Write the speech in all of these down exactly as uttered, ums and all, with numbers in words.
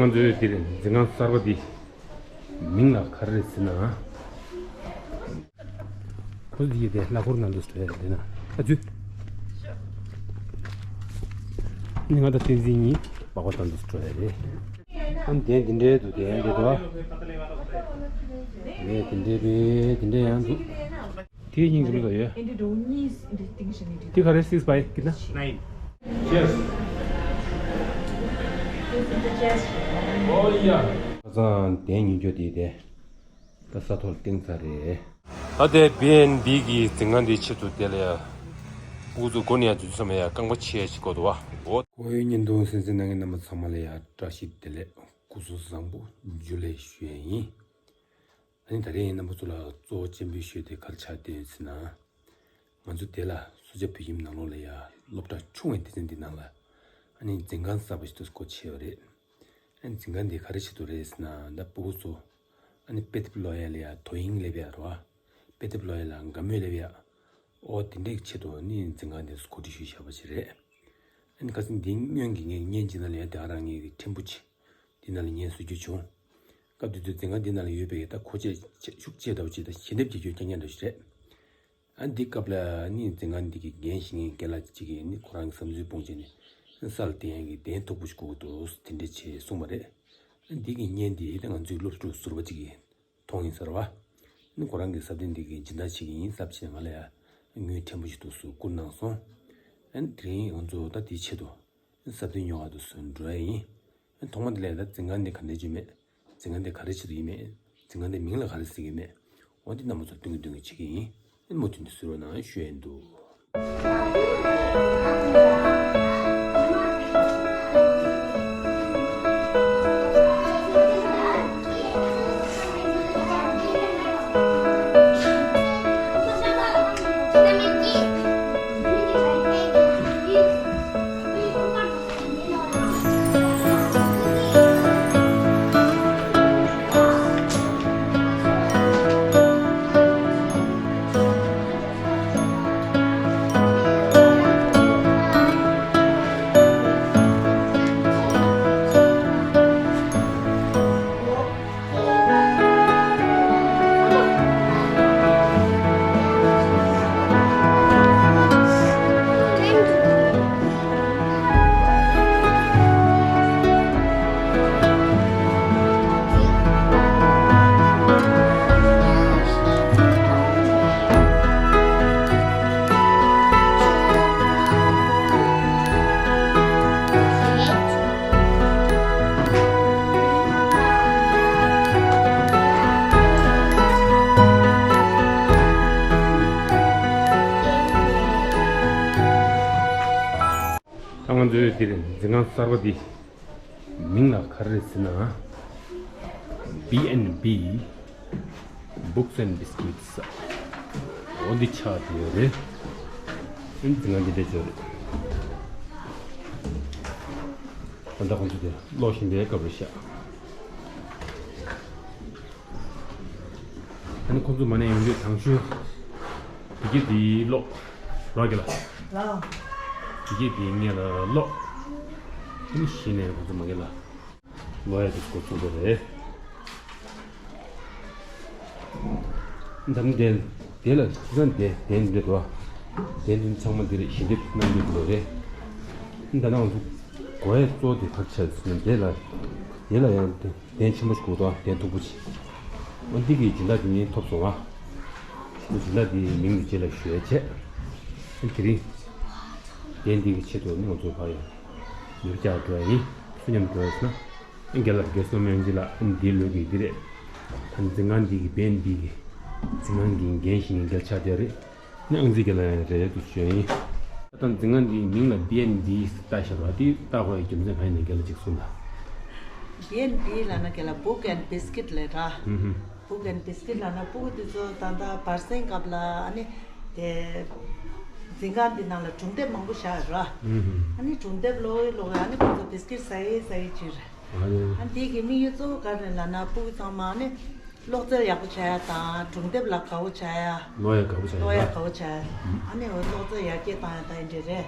ང་ཚོས་འདིར་འཛིན་ཁང་གསར་པ་འདི་མིང་ལ་ག་རེ་རེད་ཟེར་ན། ཁོ་ཚོ་འདི་དེ་གླ་འཁོར་ནང་དུ་འགྲོ་ཡ་རེད་ན། ཨ་ཙི། ནི་ང་དང་བསྟན་འཛིན་གཉིས་སྦག་སྦག་ནང་དུ་འགྲོ་ཡ་རེད། ཨ་ནི་དེ་འདི་འདྲའི་འདུག་དེ་འདྲའི་འདུག་ཨ་ནི་དེ་འདྲའི་རེད། དེ་འདྲའི་ཡང་འདུག་དེའི་སྙིང་གི་མི་ལ་ཡོད། དེ་ག་རེ་six by ཀི་ན། Nine. Cheers. Oh yeah. ཁ་སང་དེ་ཉིན་འགྱོ་དེ་དེ། ད་ས་ཐོག་ཏིང་ཚ་རེད། ད་དེ་བི་ཨེན་བི་གི་འཛིན་ཁང་དེའི་ཆེད་དུ་དེ་ལ་ཡ། ཕྲུ་གུ་ཚོ་མགོ་ནས་ཡ་དུས་ཚོད་མ་ཡ་རྐང་པ་ཆེ་ཡ་ཞིག་དགོས་འདུག་བ། འོ། ཁོ་བོའི་བརྙན་ཐུང་གསན་གཟིགས་གནང་མཁན་རྣམ་པ་ཚང་མ་ལ་ཡ་བཀྲ་ཤིས་བདེ་ལེགས་སྐུ་གཟུགས་བཟང་པོ་འཇུ་ལེ་ཞུ་ཡ་ཡིན། ཨ་ནི་ད་རེས་རྣམ་པ་ཚོ་ལ་གཙོ་བོ་སྤྱན་འབུལ་ཞུ་ཡ་དེ་ག་རེ་ཆགས་བསྡད་ཡོད་ཟེར་ན། ང་ཚོ་དེ་ལ་སུ་ཇཱ་བོད་ཁྱིམ་ནང་ལོགས་ལ་ཡ་སློབ་གྲྭ་ཆུང་བའི་སྡེ་ཚན་འདི་ནང་ལ་ཨ་ནི་འཛིན་ཁང་གསར་པ་ཞིག་ཏུ་སྒོ་ཕྱེ་བ་རེད། ཨ་ནི་འཛིན་ཁང་འདི་ག་རེ་ཆེད་དུ་རེད་ཟེར་ན། ད་ཕྲུ་གུ་ཚོ་ཨ་ནི་དཔེ་དེབ་ཀློག་ཡ་ལ་ཡ་དོ་དབྱིངས་སླེབས་ཡ་རེད་བ། དཔེ་དེབ་ཀློག་ཡ་ལ་དགའ་མོས་སླེབས་ཡ། ཨོ་དེ་འདྲའི་ཆེད་དུ་ནི་འཛིན་ཁང་འདི་གོ་སྒྲིག་ཞུས་བཞག་པ་ཞིག་རེད། ཨ་ནི་ཁ་སང་འདི་སྔོན་གྱི་ངའི་བརྙན་ཅིག་ནང་ལ་ཡ་དེ་ཨ་རང་ངའི་ཕྲན་བུ་ཅིག་འདི་ནང་ལ་བརྙན་བཟོ་རྒྱུ་བྱུང་། སྐབས་དེ་དུས་འཛིན་ཁང་འདི་ནང་ལ་ཡོད་པའི་ད་མཁོ་ཆས་ཆ་ཤུགས་ཆེ་ལྟ་བུ་ཅིག་དང་ཞལ་འདེབས་བྱེད་རྒྱུ་རྐྱང་རྐྱང་འདྲ་ཞིག་རེད། ཨ་འདི་སྐབས་ལ་ནི་འཛིན་ཁང་འདི་གི་འགན་བཞེས་མཁན་རྒན་ལགས་གཅིག་གིས་ནི་ཁོ་རང་གི་བསམ་ཚུལ་སྤུངས་བྱས་ནས་སལ་དེ་ཡང་གི་གདན་མཐུག་པོ་ཞིག་དགོས་ཀྱི་འདུག་དེ་འདྲ་བྱས་གསུངས་པ་རེད། ཨ་འདི་གི་བརྙན་འདི་ད་ང་ཚོའི་སློབ་ཕྲུག་ཟུར་པ་གཅིག་གིས་མཐོང་ཡིན་ཟེར་བ། ནི་ཁོ་རང་གི་ས་བདུན་འདི་གི་སྦྱིན་བདག་བྱེད་ཀྱི་ཡིན་ཟེར་བྱས་ང་ལ་ཡ་དངུལ་ཕྲན་བུ་ཞིག་ཏུ་བསྐུར་གནང་སོང་། ཨ་ནི་དེ་རིང་ང་ཚོ་ད་དེའི་ཆེད་དུ་ས་བདུན་ཉོ་ག་དུ་སོན་འགྲོ་ཡ་ཡིན། ཨ་ཐོག་མ་དེ་ལས་ད་འཛིན་ཁང་འདི་ག་འདྲ་ཅིག་མེད། འཛིན་ཁང་འདི་ག་རེ་བྱེད་དུ་ཡིན་མེད། འཛིན་ཁང་འདི་མིང་ལ་ག་རེ་ཟེར་གྱི་མེད། འོ་འདི་རྣམ་པ་ཚོ་སྟོན་གྱི་སྟོན་གྱི་བྱེད་ཀྱི་ཡིན། ཨ་མུ་མཐུད་དུ་གཟིགས་རོགས་གནང་ཞུ་ཡ་ཡིན་འདུག་ད་ང་ཚོའི་འདིར་འཛིན་ཁང་གསར་པ་འདི་མིང་ལ་ག་རེ་རེད་ཟེར་ན། བི་ཨེན་བི། Books and Biscuits། འོ་འདི་ཆགས་བསྡད་ཡོད་རེད། ཨ་ནི་འཛིན་ཁང་འདི་འདྲ་ཅིག་རེད། ད་ལྟ་ཁོང་ཚོ་དེ་ཀློག་བཞིན་པའི་སྐབས་རེད་ཤག་ཨ་ནི་ཁོང་ཚོ་མ་ནས་ཡོང་དུས་དང་ཤོས་དེ་གི་དེའི་ཀློག་རོགས་ཀྱི་ལ། ལ། དེ་གི་དེའི་ངེད་ལ་ཀློག་ཨ་ནི་གཞི་ནས་ཁོང་ཚོ་མ་གི་ལ། ལོ་ཡ་དེ་འགོ་ཚུགས་པ་རེད། འདམ་དེ་དེ་ལ་ཁྱི་ཁ་འདེ་དེ་འདྲ་འདུག་དེ་འདི་ཚང་མ་འདི་རེད། ཞི་འདེབས་གནང་རྒྱུ་འདུག་རེད། ད་ནང་དུ་གོ་ཡ་གཙོ་དེ་ག་ཆ་ཟིན་དེ་ལ་དེ་ལ་ཡང་དེ་གདན་ཆེན་པོ་ཞིག་དགོས་འདུག་གདན་མཐུག་པོ་ཞིག་འོ་འདི་གི་སྦྱིན་བདག་དེ་ཉིད་ཐོབ་སོང་ང་། སྦྱིན་བདག་དེའི་མིང་དེ་རྗེས་ལ་ཞུ་ཡ་བྱས། དེ་རིང་གདན་འདི་གི་ཆེད་དུ་ནི་ང་ཚོ་ཕར་ཡང་ལུས་རྒྱག་འགྲོ་ཡ་ཡིན། སུ་མཉམ་འགྲོ་ཡ་ཟེར་ན། རྒན་ལགས་རྒན་བསོད་ནམས་དབྱངས་ཅན་ལགས་ཨ་ནི་འདིའི་ལོ་གི་འདི་རེད། ད་འཛིན་ཁང་འདི་གི་བན་འདི་གི་འཛིན་ཁང་གི་འགན་བཞེས་མཁན་རྒན་ཆགས་བསྡད་རེད། ནི་ཨང་རྩིས་རྒན་ལགས་ཡང་རེད་འདུག་ཞུ་ཡ་ཡིན། ད་འཛིན་ཁང་འདིའི་མིང་ལ་བན་འདི་བཏགས་བཞག་པ་འདི་བཏགས་དགོས་ཡ་རྒྱུ་མཚན་གང་ཡིན་ན་རྒན་ལགས་ཅིག་གསུངས་དང་། བན་འདི་ལབ་ན་རྒན་ལགས་Book and Biscuit ལབ་ར། ཧུམ་ཧུམ། Book and Biscuit ལབ་ན་ཕྲུ་གུ་འདི་ཚོ་ད་ལྟ་བར་གསེང་སྐབས་ལ་ཨ་ནི་དེ་འཛིན་ཁང་འདི་ནང་ལ་སྒྲུང་དེབ་མང་པོ་བཞག་ཡོད་ར། ཧུམ་ཧུམ། ཨ་ནི་སྒྲུང་དེབ་ཀློག་ཡི་ཀློག་ཡི་ཨ་ནི་ཁོང་ཚོ་བིས་ཀིཊ་ཟ་ཡི་ཟ་ཡི་བྱེད་རེད། ཨ་ནི། ཨ་འདི་གི་དམིགས་ཡུལ་གཙོ་བོ་ག་རེ་ལབ་ན་ཕྲུ་གུ་ཚང་མ་ཨ་ནི་ཀློག་རྩལ་ཡག་པོ་བྱ་ཡ་དང་སྒྲུང་དེབ་ལ་དགའ་བོ་བྱ་ཡ། ཀློག་ཡ་དགའ་བོ་བྱ་ཡ། ཀློག་ཡ་དགའ་བོ་བྱ་ཡ། ཨ་ནི་འོ་ཀློག་རྩལ་ཡར་རྒྱས་བཏང་ཡ་ད་ཨེ་འདྲ་རེད།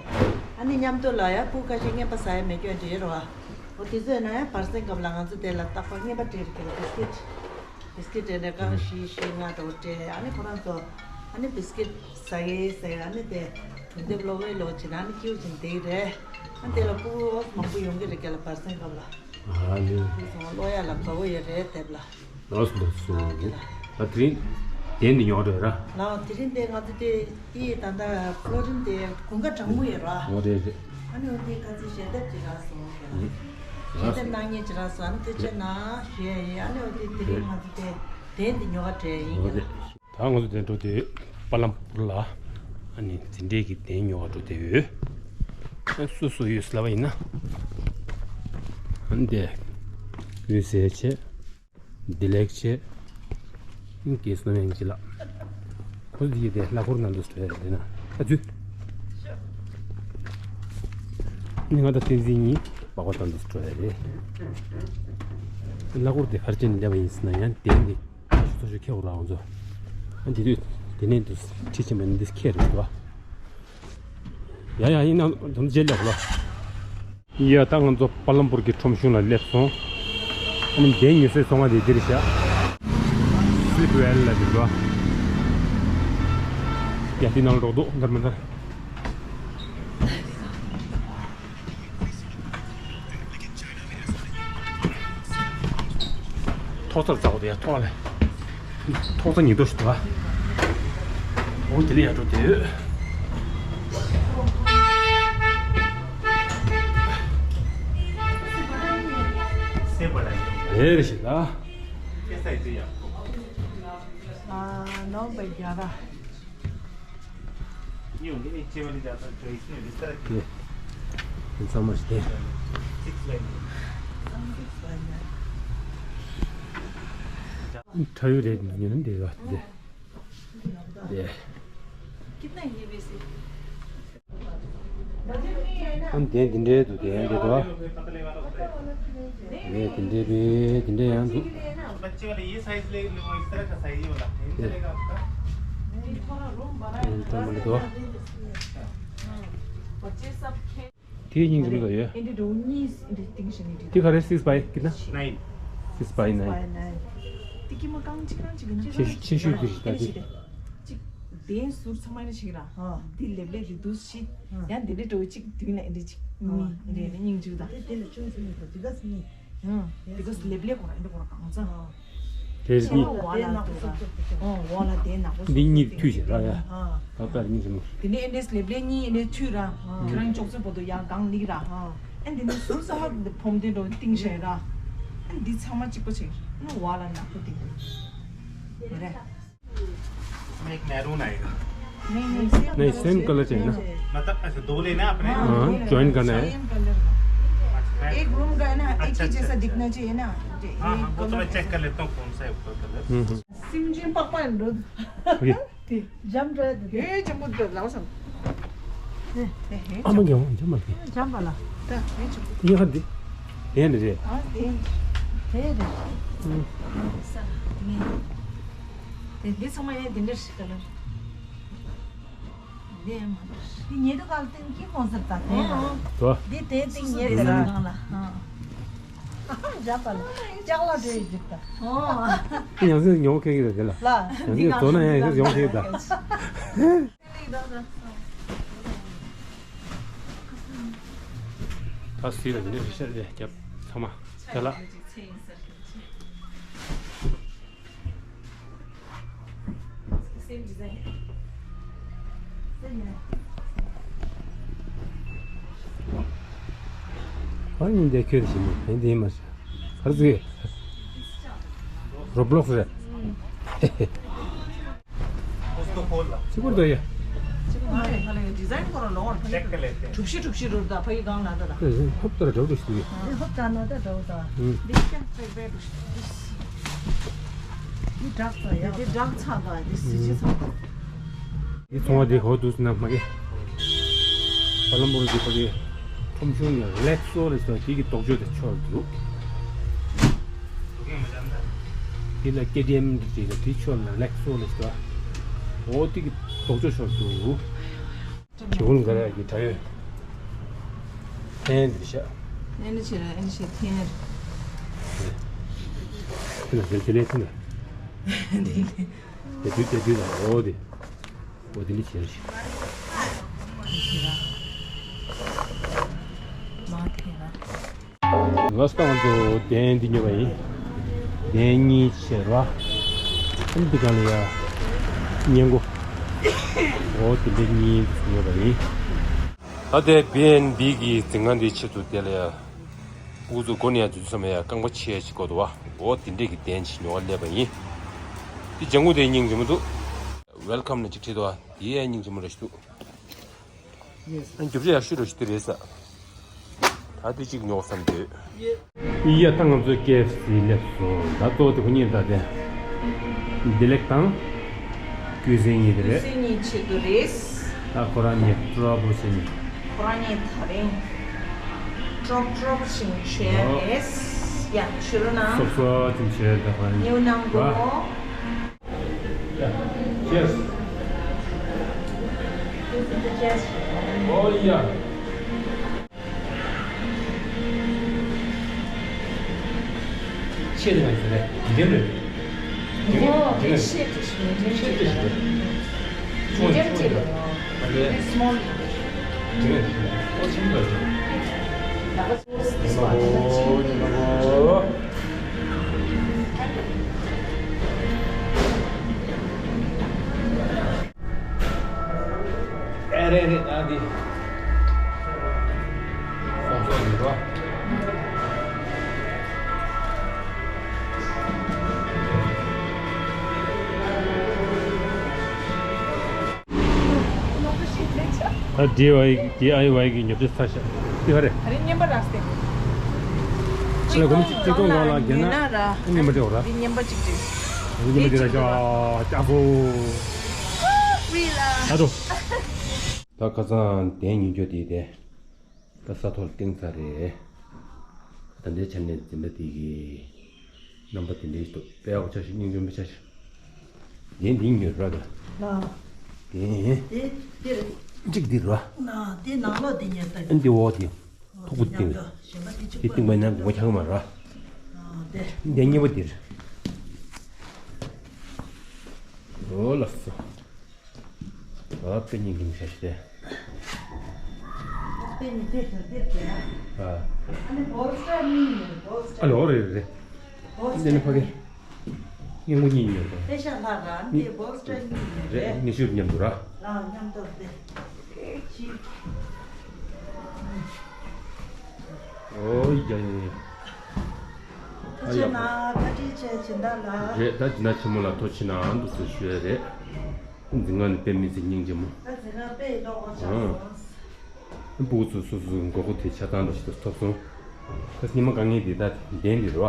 ཨ་ནི་མཉམ་དུ་ལ་ཡ་ཕྲུ་གུ་ཁ་ཤས་རྔན་པ་ཟ་ཡ་མེད་རྒྱུ་ཨེ་འདྲ་ཡོད་རེད་བ། འོ་དེ་ཚོ་ཡིན་ན་ཡང་བར་གསེང་སྐབས་ལ་ང་ཚོ་དེ་ལ་རྟག་པར་རྔན་པ་སྤྲད་རེད་ཀྱི་རེད། བི་སི་ཀིཊ། བི་སི་ཀིཊ་སྤྲད་ནས་རྐང་བཞི་བཞི་ལྔ་འདྲ་བོ་སྤྲད། ཨ་ནི་ཁོ་རང་ཚོ་ཨ་ནི་བི་སི་ཀིཊ་ཟ་གི་ཟ་གི་ཨ་ནི་དེ་སྒྲུང་དེབ་ཀློག་གི་ཀློག་བྱེད་ན་ཨ་ནི་སྐྱིད་པོ་བྱེད་བསྡད་ཀྱི་རེད། ཨ་ནི་དེ་ལ་ཕྲུ་གུ་མང་པོ་ཡོང་གི་རེད་ཀྱི་ལ་བར་གསེང་སྐབས་ལ། ཨ་ལེ། ཕྲུ་གུ་ཚོ་ཀློག་ཡག་ལ་དགའ་པོ་ཡོད་རེད་དེབ་ལ། ལགས་སོ་ལགས་སོ། ཨ་ལེ། ད་དེ་རིང་གདན་འདི་ཉོ་འགྲོ་ཡོད་ར། ལགས་དེ་རིང་དེ་ང་ཚོ་དེ་དེ་ད་ལྟ་ཕློ་རིན་དེ་དགུན་ཁ་གྲང་མོ་ཡོད་ར། འོ་རེད་རེད། ཨ་ནི་འོ་དེ་ཁ་ཚིག་ཞལ་འདེབས་ཅིག་རག་སོང་། ཞལ་འདེབས་གནང་མཁན་ཅིག་རག་སོང་། ཨ་ནི་ཐུགས་རྗེ་གནང་ཞུ་ཡ་ཡིན། ཨ་ནི་འོ་དེ་དེ་རིང་ང་ཚོ་དེ་གདན་འདི་ཉོ་ག་བྲེལ་ཡིན་ཀྱི་ལ། ད་ང་ཚོ་དེ་འགྲོ་དུས་པ་ལམ་པུར་ལ་ཨ་ནི་འཛིན་གྲྭའི་གི་གདན་ཉོ་བ་འགྲོ་དུས་ཡོད། ཨ་སུ་སུ་ཡོད་ཟེར་ལབ་པ་ཡིན་ན། ཨ་ནི་དེ་འོད་ཟེར་བྱས། བདེ་ལེགས་བྱས། ཨ་ནི་རྒན་བསོད་ནམས་དབྱངས་སྐྱིད་ལགས། ཁོ་ཚོ་དེ་གི་དེ་གླ་འཁོར་ནང་དུ་འགྲོ་ཡ་རེད་ན། ཨ་ཙི། ཨ་ནི་ང་དང་བསྟན་འཛིན་གཉིས་སྦག་སྦག་ནང་དུ་འགྲོ་ཡ་རེད། གླ་འཁོར་དེ་ག་རེ་བྱས་ནས་སླེབས་པ་ཡིན་ཟེར་ན་ཡང་གདན་དེ། ཚོ་ཆུ་ཁེ་འོ་ར་འོ་ཚོ། ཨ་འདི་དུས་དེ་ནས་དུ་ཁྲི་ཆེན་པོ་འདི་ཁེ་རེད་དོ། ཡ་ཡ་ཡིན་ན་དུམ་རྗེས་ལེགས་ལོ། ཡ་ད་ང་ཚོ་པ་ལམ་པུར་གྱི་ཁྲོམ་གཞུང་ལ་སླེབས་སོང་། ཨ་ནི་འདན་ཉོ་སའི་ཚོང་ཁང་དེ་འདིར་བཞག་སི་ལིབ་ཝེལ་ལ་འདིར་འགྲོ། ཡ་དེ་ནང་རོགས་འདུག་འདར་མི་འདར། ཐོག་ཚར་ཚར་བ་དེ་ཡ་ཐོག་ལ། ཐོག་ཚར་ཉིས་ཐོག་ཞིག་འདུག་ཨ། འོ་དེ་ལས་ཡ་འགྲོ་དེ་ཡོད། སེ་བ་ལ་ཡོད། ཨེ་རེ་ཞིག་ལ། ཁེ་སའི་ཙི་ཡ། ཨ་ནོ་བའི་རྒྱ་ར། ཡོང་གི་ནི་ཆེ་བ་ནི་ཇ་ཚ་ཇོ་ཡིས་ནི་རི་སྟར་གི། དེ་ཚང་མ་ཞིག་དེ། སིགས་ལེན། ཁྲ་ཡོད་རེད་ཉོ་ན་འདི་ག་དེ། དེ། ཁྱི་ན་ཡི་བེ་སི། ཨ་ནི་དེ་འདི་འདྲའི་འདུག་དེ་འདི་འདུག་ཨ། དེ་འདི་འདྲའི་བེ་འདི་འདྲའི་ཡང་འདུག་དེ་འདྲ་མ་འདུག་ཨ། དེའི་སྙིང་རུས་ལ་ཡོད། དེ་ག་རེ་six by གི་ན། Nine. Six by nine. Six by nine. དེ་ཀྱི་མ་རྐང་གཅིག་རང་གཅིག་ཡིན་ན། ཆེ་ཆེ་ཤོས་དེ་ཞིག་ད་དེ། གཅིག་གདན་ཟུར་ཚང་མ་ཡིན་ན་ཆེ་གི་ར། ཨ། འདི་ལེབ་ལེབ་རེ་འདུག་ཤི། ཨ། ཡང་འདི་འདྲ་འགྲོ་གཅིག་མདུན་ལ་འདི་གཅིག་གཉིས་འདི་རེ་སྙིང་རྗེ་ད། དེ་དེ་ལ་ཅུང་ཟད་མི་འདུག་འདི་ག་སྙིང་། ཨ། འདི་ག་ལེབ་ལེབ་གོ་ར་འདི་གོ་ར་གང་ཚ། ཨ། དེ་ནི། འོ་ལ་དེ་ནག་པོ། འདི་གཉིས་མཐུད་བྱས་ར་ཡ། ཨ། ད་ལྟ་གཉིས་བྱས་ནོ། དེ་ནས་ཨེ་འདྲས་ལེབ་ལེ་གཉིས་ཨེ་འདྲས་མཐུད་ར། ཁྱོད་རང་ཅོག་ཙེ་བོ་དོ་ཡང་གང་ལིག་ར། ཨ། ཨེ་འདི་ནས་ཟུར་ས་ཧ་འདི་ཕོམ་དེ་འགྲོ་ཏིང་ཞེ་ར། ཨེ་འདི་ཚང་མ་གཅིག་པ་བྱས་ནོ། འོ་ལ་ནག་པོ་དེ། རེད། एक मैरून आएगा। नहीं, नहीं, सेम नहीं, colour same colour चाहिए ना। मतलब, अच्छा, दो लेना है अपने? हाँ, हाँ, ज्वाइन करना है। सेम कलर का। एक रूम का है ना, एक ही जैसा दिखना चाहिए ना। हाँ, हाँ, वो तो मैं चेक कर लेता हूँ, कौन सा है ऊपर कलर। हम्म, हम्म। सिम जिम पापा एंड ब्रो। ओके। जम रहा है। ये जम रहा है, लाओ सब। ཨ་མ་རྒྱལ་བ་འཇམ་པ་ལ། འཇམ་པ་ལ། ད་ཡིན་ཧ་འདི། དེ་ནི་རེད། ཨ་དེ་དེ་རེད། ཨུ། ས་ནི། དེ་འདི་ཚང་མ་ཡང་འདི་འདྲ་ཞིག་ག་ལ། འདི་ཡང་མ་འདྲ་ཞིག་འདི་ཉེ་དུ་ག་ལ་སྟེང་གི་ཧོན་ཟེར་ད་དེ། ཨོ། དོ། འདི་དེ་སྟེང་ཉེ་དུ་ག་ལ། ཨ་འཇམ་པ་ལ། ལྕགས་ལ་དེ་འཇིབ་ད། ཨོ། ཡང་སེ་ཡོང་ཁེ་གི་རེད་དེ་ལ། ལ། ཡང་སེ་ཛོ་ན་ཡང་སེ་ཡོང་ཁེ་གི་ད། ད་སུས་ལ་འདི་འདྲ་ཤར་རེ་རྒྱབ་ཚང་མ་དེ་ལ། ཨ་ནི་འདི་ཁྱོད་ཞིག་མ་ཡིན་འདི་མ་ཤར་ག་རེ་ཟེར། རོ་བློག་རེད། उसको खोल ला। चिकुर दो ये। चिकुर मारे, खाली डिजाइन करो, लोअर। चेक कर लेते हैं। ठुक्सी ठुक्सी रोड दा, भाई गांव ना दा। ཧོབ་ཏར་འགྲོ་འགྲོ་ཞིག་འདུག་ཧོབ་ཏར་ན་ད་འགྲོ་ད། ཧུམ། འདི་ཀྱང་ཚེག་པའི་འདུག་འདི་འདྲག་ད་ཡ། འདི་འདྲག་ཚ་ད་འདི་སི་ཅི་ཚ། འདི་ཚོང་བ་འདི་ཧོ་འདུག་ན་མ་གི། བ་ལམ་པོར་འདི་ཕ་གི་ཁྲོམ་གཞུང་ནས་རི་ལེག་སོ་རེ་ཟེར་དེ་གི་ལྡོག་ཕྱོགས་དེ་ཆོག་འདུག་དེ་ལ་ཀེ་ཌི་ཨེམ་འདི་ལ་དེ་ཕྱོགས་ལ་རི་ལེག་སོ་རེ་ཟེར། འོ་དེ་གི་ལྡོག་ཕྱོགས་ཆོག་འདུག་གི་ཧུན་ག་ར་གི་དྲ་ཡོད། ཕན་འདི་ཤ། ཨེ་འདྲ་བྱེད་ར། ཨེ་འདྲ་བྱེད་འཐེན་ར། དེ་ལ་དེ་ལས་དེ་ལ། དེ་དུས་དེ་དུས་ལ་འོ་དེ། འོ་དེ་འདྲ་བྱེད་ར་ཞིག་མ་འཐེན་ར། ལོས་དང་དུ་གདན་འདི་ཉོས་པ་ཡིན། གདན་གཉིས་བྱས་ར། ཨ་ནི་འདི་གང་ལ་ཡ། སྔས་མགོ། འོ་དེ་འདྲ་གཉིས་ཉོས་པ་ཡིན། ད་ལྟའི་བི་ཨེན་བི་གི་འཛིན་ཁང་འདིའི་ཆེད་དུ་དེ་ལ་ཡ། ཕྲུ་གུ་ཚོ་སྒོ་ནས་ཡ་འཛུལ་ས་མེད་ཡ། རྐང་པ་ཕྱེ་ཡ་ཅིག་དགོས་འདུག་བ། འོ་དེ་འདྲས་ཀྱི་གདན་ཅིག་ཉོ་བར་སླེབས་པ་ཡིན། འདི་ལྗང་གུ་དེ་སྙིང་རྗེ་མོ་འདུག Welcome ནས་ཅིག་བྲིས་འདུག་བ། དེ་ཡ་སྙིང་རྗེ་མོ་རེད་ཞིག་འདུག་ཨ་ནི་རྒྱུ་ཆ་ཡག་ཤོས་རེད་ཞིག་དེ་རེད་ས། ད་དེ་གཅིག་ཉོ་བསམ་འདོད། ཡ་ད་ང་ཚོ་ཀེ་ཨེཕ་སི་སླེབས་སོང་། ད་གཙོ་བོ་དེ་ཁོ་གཉིས་ད་དེ། བདེ་ལེགས་དང་། ཀུའི་ཟིན་གཉིས་དེ་རེད། ཀུའི་ཟིན་གཉིས་ཆེད་དུ་རེད། ད་ཁོ་རང་གཉིས་ཀྲོབ་བྱས་ནས། ཁོ་རང་གཉིས་ད་རིང་ཀྲོབ་ཀྲོབ་བཞིན་བྱས་རེད། ཡ་ཞུ་རོགས་གནང་། སོབ་སོབ་ཅིག་བྱས་ད་ཁོ་རང་གཉིས། ཉེའུ་གནང་དགོས། Cheers. Oh yeah. ཆེ་དེ་མ་ཡིན་ཟེར་རེད། འདྲེམ་རེད། འདྲེམ་རེད། འདྲེམ་རེད། ཆེ་དེ་ཞིག་འདྲེམ་ཆེ་དེ་ཞིག་རེད། འདྲེམ་ཆེ་དེ་རེད། འདྲེམ་རེད། ཨོ་ཆེན་པོ་རེད། ཨེ་རེད་རེད། ད་འདི་སོང་སོང་ཡིན་རོ། ད་ཌི་ཨའི་ཝའི་ཌི་ཨའི་ཝའི་གི་ཉོ་ཆ་ཚར་ཤག་འདི་ག་རེད། ད་རིང་རྔན་པ་རག་སྟེ། ལ་སྒོར་མོ་གཅིག་སྟོང་ལྔ་ལ་བརྒྱབ་ན་རྔན་པ་སྤྲད་འོ་ར། འདི་རྔན་པ་གཅིག་སྤྲད། རྔན་པ་འདི་ར་ཤག་ཀྱ་ཧོ། ཝི་ལ། ད་དོ། ད་ཁ་སང་གདན་ཉོ་རྒྱུ་དེ་དེ། ད་ས་ཐོག་ལ་བཏིང་ཚར་རེད། ད་ལྟའི་ཆ་ནས་འཛིན་གྲྭ་དེ་གི་རྣམ་པ་དེ་འདྲའི་ཞིག་འདུག་དཔེ་ཡག་པོ་ཆགས་ཤག་སྙིང་རྗེ་མོ་ཆགས་ཤག་དེ་འདི་ཉོས་ར་ག་ལ། དེ། དེ་འདིར། གཅིག་འདིར་ར། ན་དེ་ནང་ལོགས་དེ་ཉོས་ད། ཨ་འདི་འོག་དེ། ཐུག་པོ་དེ། དེ་བཏིང་པ་ན་སྒོ་ཆགས་མ་ར། དེ། དེ་གཉིས་པོ་འདིར། འོ་ལགས་སོ། ཨ་དཔེ་སྙིང་རྗེ་མོ་ཆགས་ཤག་དེ། དཔེ་ཉིད་དེ་ཤར་དེ་དེ་ན། ཨ། ཨ་ནི་བོལ་སི་ཊར་གཉིས་ཡོད། བོལ་སི་ཊར། ཨ་ལོ་རེད་རེད། བོལ་སི་ཊར། དེ་ནི་ཕ་གི། སྔས་མགོ་གཉིས་ཡོད་དོ། དེ་ཤ་ལྷག་ར་ནི་བོལ་སི་ཊར་གཉིས་ཡོད་རེད། རེད། ངེས་ཤུལ་མཉམ་དུ་ར། ཨ་མཉམ་དུ་དེ། ཅིག་ཨོ་ཡ་ཡ་ཡ། ཐུགས་རྗེ་གནང་། བཀའ་དྲིན་ཆེ་སྦྱིན་བདག་ལགས། རེད། ད་སྦྱིན་བདག་ཆེན་མོ་ལ་ཐུགས་རྗེ་གནང་འདུག་ཟེར་ཞུ་ཡ་རེད། འཛིན་ཁང་ནས་དཔེ་མི་སྲིད་སྙིང་རྗེ་མོ། ད་འཛིན་ཁང་དཔེ་ཡི་ལོག་པ་ཆགས་སོང་། ཨང་། སྤུ་གུ་ཚོ་སོ་སོའི་མགོ་སྐོར་དེ་ཆ་ཚང་འདྲ་ཞིག་ཏུ་ཐོབ་སོང་། ད་སྙེ་མ་དཀའ་ངལ་འདི་ད་གདན་འདི་རེད་བ།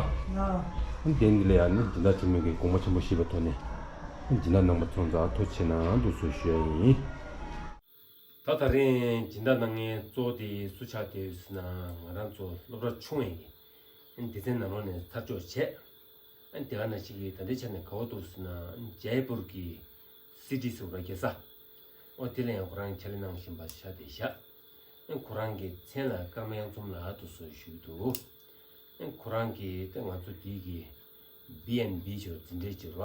ཨང་། གདན་འདི་ལ་ཡང་ནི་སྦྱིན་བདག་ཆུང་མོས་ཀྱིས་དགོངས་པ་ཆེན་པོ་བཞེས་པའི་ཐོག་ནས། སྦྱིན་བདག་གནང་པ་ཚོ་ཚང་ཐུགས་རྗེ་གནང་འདུག་ཟེར་ཞུ་ཡ་ཡིན། ད་ད་རིང་སྦྱིན་བདག་གནང་མཁན་གཙོ་བོ་དེ་སུ་ཆགས་བསྡད་ཡོད་ཟེར་ན། ང་རང་ཚོ་སློབ་གྲྭ་ཆུང་བའི་སྡེ་ཚན་ནང་ལོགས་ནས་ཚར་གཅོག་བྱས། ཨ་ནི་དེ་ག་ནང་བཞིན་གྱི་ད་ལྟའི་ཆ་ནས་ག་བ་འདུག་ཟེར་ན། ཇའི་པུར་གྱི་སི་ཊི་ཟེར་བ་རྒྱལ་ས། ཨོ་དེ་ལ་ཡང་ཁོ་རང་ཕྱག་ལས་གནང་བཞིན་པ་ཆགས་བསྡད་ཤག་ཨ་ནི་ཁོ་རང་གི་མཚན་ལ་ཀརྨ་གཡང་འཛོམས་ལགས་འདུག་ཟེར་ཞུས་འདུག་ཨ་ནི་ཁོ་རང་གིས་ད་ང་ཚོ་འདི་གི་བི་ཨེན་བི་ཞེས་འཛིན་གྲྭའི་ཕྱིར་བ།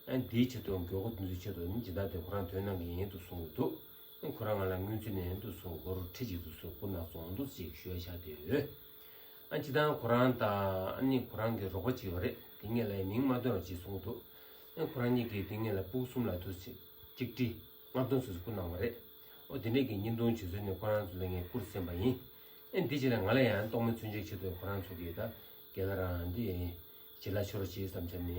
ཨ་ནི་འདིའི་ཆེད་དུ་མགྱོགས་པོ་འདི་ཚོའི་ཆེད་དུ་ནི་སྦྱིན་བདག་དེ་ཁོ་རང་དོན་གནང་གི་ཡིན་འདུག་གསུང་གི་འདུག་ཨ་ནི་ཁོ་རང་ང་ལ་སྔོན་ཚུད་ནས་འདུག་གསུང་། སྒོར་ཁྲི་གཅིག་འདུག་གསུང་། སྐུ་གནང་སོང་འདུག་ཅེས་ཞུ་ཡ་ཆགས་བསྡད་ཡོད། ཨ་སྤྱིར་བཏང་ཁོ་རང་དང་ཨ་ནི་ཁོ་རང་གི་རོགས་པ་གཅིག་ཡོད་རེད། དེ་སྔོན་ལ་མིང་མ་བཏོན་རོགས་བྱེད་གསུངས་འདུག་ཨ་ཁོ་རང་གཉིས་ཀྱིས་དེ་སྔོན་ལ་སྤུ་གུ་གསུམ་ལ་དུ་ཆིག་ཁྲི་ལྔ་སྟོང་ཙམ་སྐུ་གནང་བ་རེད། ཨོ་དེ་འདྲས་ཀྱི་བརྙན་ཐུང་བྱེད་ཚུལ་ནི་ཁོ་རང་ཚོ་ལ་ངས་བསྐུར་ཟིན་པ་ཡིན། ཨ་འདི་ཕྱིར་ང་ལ་ཡང་གཏོང་མི་ཚུན་ཆད་ཆེད་དུ་ཁོ་རང་ཚོ་གིས་ད་རྒན་ལགས་རང་འདི་ཞལ་ལག་མཆོད་རོགས་བྱེད་བསམ་འཆར་ནི་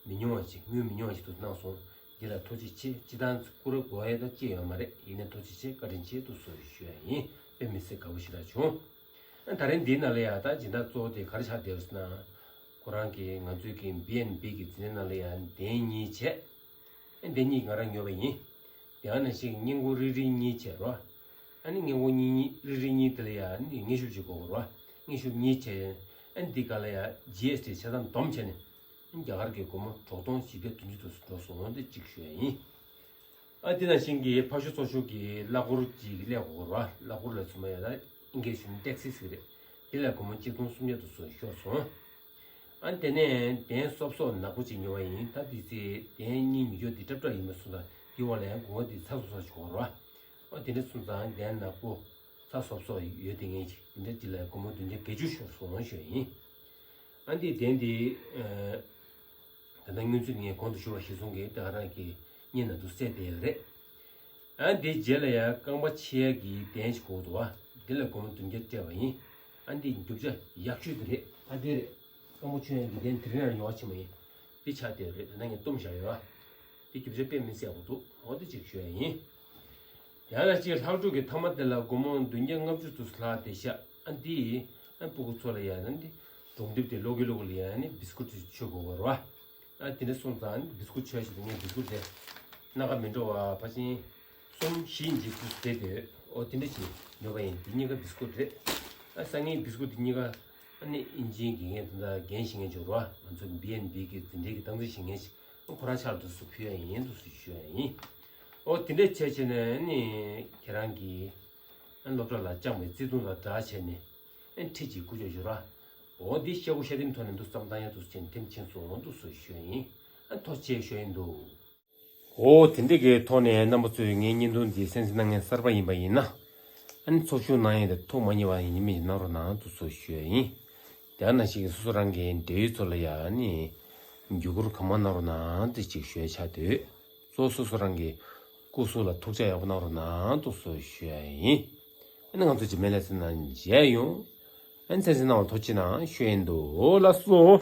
མི་ཉུང་བ་ཅིག་དངུལ་མི་ཉུང་བ་ཅིག་ཏུ་གནང་སོང་། འདི་ལ་ཐུགས་རྗེ་ཆེ། སྤྱིར་བཏང་སྐུ་རེ་དགོས་ཡས་ད་ཅི་ཡོད་མ་རེད། ཡིན་ནའི་ཐུགས་རྗེ་ཆེ། བཀའ་དྲིན་ཆེ་འདུག་ཟེར་ཞུ་ཡ་ཡིན། དཔེ་མི་སྲིད་དགའ་པོ་ཞེ་དྲག་བྱུང་། ཨ་ད་རིང་འདིའི་ནང་ལ་ཡང་ད་སྦྱིན་བདག་གཙོ་བོ་དེ་ག་རེ་ཆགས་བསྡད་ཡོད་ཟེར་ན། ཁོ་རང་གིས་ང་ཚོའི་གི་བི་ཨེན་བི་གི་འཛིན་གྲྭའི་ནང་ལ་ཡང་གདན་གཉིས་བྱས། ཨ་གདན་གཉིས་ང་རང་ཉོས་པ་ཡིན། དེ་ག་ནང་བཞིན་སྔས་མགོ་རིལ་རིལ་གཉིས་བྱས་རོ། ཨ་ནི་སྔས་མགོ་གཉིས་གཉིས་རིལ་རིལ་གཉིས་དེ་ལ་ཡང་ཨ་ནི་དངོས་ཤུབས་གཅིག་དགོས་རོ། དངོས་ཤུབས་གཉིས་བྱས། ཨ་ནི་འདི་ག་ལ་ཡང་ཇི་ཨེས་ཊི་ཆ་ཚང་བསྡོམས་བྱས་ནས། རྒྱ་གར་གྱི་སྒོར་མོ་དྲུག་སྟོང་བཞི་བརྒྱ་བདུན་ཅུ་དུ་འགྲོ་སོང་། འོ་འདི་གཅིག་ཞུ་ཡ་ཡིན། ཨ་འདི་ནང་བཞིན་གྱི་ཕར་ཤུ་ཚུར་ཤུ་གི་གླ་འཁོར་གཅིག་སླེབས་དགོས་རེད་བ། གླ་འཁོར་ལ་ཚུར་མ་ཡ་ད་ཨིན་སྐད་ཞུ་ན་ཊེག་སི་ཟེར་གི་རེད། དེ་ལས་སྒོར་མོ་གཅིག་སྟོང་སུམ་བརྒྱ་དུ་སོགས་ཤོར་སོང་། ཨ་དེ་ནས་གདན་གསོབ་གསོབ་ནག་པོ་ཅིག་ཉོ་བ་ཡིན། ད་དེ་ཚེ་གདན་གཉིས་ཉོ་རྒྱུ་དེ་སྲབ་སྲབ་ཡིན་པ་སོང་ཙང་དེ་བ་ལ་ཡང་སྒོར་མོ་དེ་ཚ་སོ་སོ་ཞིག་འོར་བ། ཨ་དེ་འདྲ་སོང་ཙང་གདན་ནག་པོ་ཚ་སོབ་སོབ་ཡོད་དེ་ངས་ཅིག་དེ་འདྲ་ཅིག་ལ་སྒོར་མོ་བདུན་བརྒྱ་བརྒྱད་ཅུ་ཤོར་སོང་ཞུ་ཡ་ཡིན། ཨ་འདི་གདན་འདི་ད་ལྟ་སྔོན་ཚུད་ངས་གོང་དུ་ཞུ་བ་གཞིར་བཟུང་གིས་ད་ག་རང་གི་བརྙན་ནང་དུ་གསལ་བསྡད་ཡོད་རེད། ཨ་འདི་རྗེས་ལ་ཡང་རྐང་པ་ཕྱེ་ཡ་གི་གདན་ཞིག་དགོས་འདུག་བ། འདི་ལ་སྒོར་མོ་བདུན་བརྒྱ་སྤྲད་པ་ཡིན། ཨ་འདི་རྒྱུ་ཆ་ཡག་ཤོས་དེ་རེད། ཨ་འདི་རེད། རྐང་པ་ཕྱེ་ཡ་གི་གདན་དེ་རིང་ཡང་ཉོ་བ་ཕྱིན་པ་ཡིན། འདི་ཆ་དེ་རེད། ད་ནང་ངས་བཏུམས་བཞག་ཡོད། ཨ་འདི་རྒྱུ་ཆ་དཔེ་མི་སྲིད་ཡག་པོ་འདུག་འོ་འདི་ཅིག་ཞུ་ཡ་ཡིན། ཡང་ན་ཅིག་ལྷག་འཕྲོ་གི་ཐ་མ་དེ་ལ་སྒོར་མོ་བདུན་བརྒྱ་ལྔ་བཅུ་ཙམ་ལྷག་བསྡད་ཤག་ཨ་འདི་ཨ་སྤུ་གུ་ཚོ་ལ་ཡང་ན་འདི་སྒྲུང་དེབ་དེ་ཀློག་གི་ཀློག་གི་ལ་ཡང་ནི་བི་སི་ཀུ་ཊི་མཆོད་དགོས་པ་རེད་བ། ཨ་དེ་འདྲ་སོང་ཙང་བི་སི་ཀུ་ཊི་མཆོད་བཞིན་དུ་ངས་བི་སི་ཀུ་ཊི་དེ་སྣ་ཁ་མི་འགྲོ་བ་ཕལ་ཆེར་གསུམ་བཞི་ཡིན་གྱི་ཙམ་བསྡད་དེ། འོ་དེ་འདྲ་ཅིག་ཉོས་པ་ཡིན། འདི་གཉིས་ཀ་བི་སི་ཀུ་ཊི་རེད། ཨ་སང་ཉིན་བི་སི་ཀུ་ཊི་འདི་གཉིས་ཀ་ཨ་ནི་ཨིན་ཇིའི་དགེ་རྒན་དེ་འདྲ་རྒན་ཞིག་ངས་འབྱོར་བ་ང་ཚོ་བི་ཨེན་བི་གི་འཛིན་གྲྭའི་གི་སྟངས་འཛིན་ཞིག་ངས་ཅིག་ཁོ་རང་ཕྱག་ལ་དུས་སུ་ཕུལ་ཡ་ཡིན་འདུག་སུ་ཞུ་ཡ་ཡིན། ཨོ་དེ་འདྲས་བྱས་བྱས་ནས་ནི་ཁྱེད་རང་གིས་སློབ་གྲྭ་ལ་བཅངས་པའི་བརྩེ་དུང་དང་སྦྲགས་བྱས་ནས་ཁྲིད་ཅིག་སྐུ་ཅོག་ཞུ་ར། ཨོ་འདི་ཤ་ཁུ་ཤ་ཐིམ་ཐོག་ནས་འདུག་བསམ་བཏང་ཡ་འདུག་བྱས་ནས་ཐིམ་ཕྱིན་སོང་འདུག་སུ་ཞུ་ཡ་ཡིན། ཨ་ཐུགས་རྗེ་ཆེ་ཞུ་ཡ་ཡིན་འདུག་ཨོ་དེ་འདྲས་ཀྱི་ཐོག་ནས་རྣམ་པ་ཚོས་ངའི་བརྙན་ཐུང་འདི་གསན་གཟིགས་གནང་མཁན་གསར་པ་ཡིན་པ་ཡིན་ན། ཨ་ནི་ཚོགས་ཞུགས་གནང་ཡས་དེ་ཐུགས་མ་མཉེས་པ་ཡིན་མིན་གནང་རོགས་གནང་འདུག་སུ་ཞུ་ཡ་ཡིན། དེ་ནང་བཞིན་གྱི་སོ་སོ་རང་གི་འབྲེལ་ཡོད་ཚོ་ལ་ཡང་ནི་བརྒྱུད་སྐུར་གང་མང་གནང་རོགས་གནང་དེ་ཅིག་ཞུ་ཡ་ཆགས་འདུག་གཙོ་བོ་སོ་སོ་རང་གི་སྐུ་གཟུགས་ལ་ཐུགས་ཅག་ཡག་པོ་གནང་རོགས་གནང་དུ་སོ་ཞུ་ཡ་ཡིན། ཨ་ནི་ང་ཚོ་རྗེས་མའི་ལེ་ཚན་ནང་མཇལ་ཡོང་། ཨ་ནི་གསན་གཟིགས་གནང་བར་ཐུགས་རྗེ་གནང་ཞུ་ཡིན་འདུག་ལགས་སོ།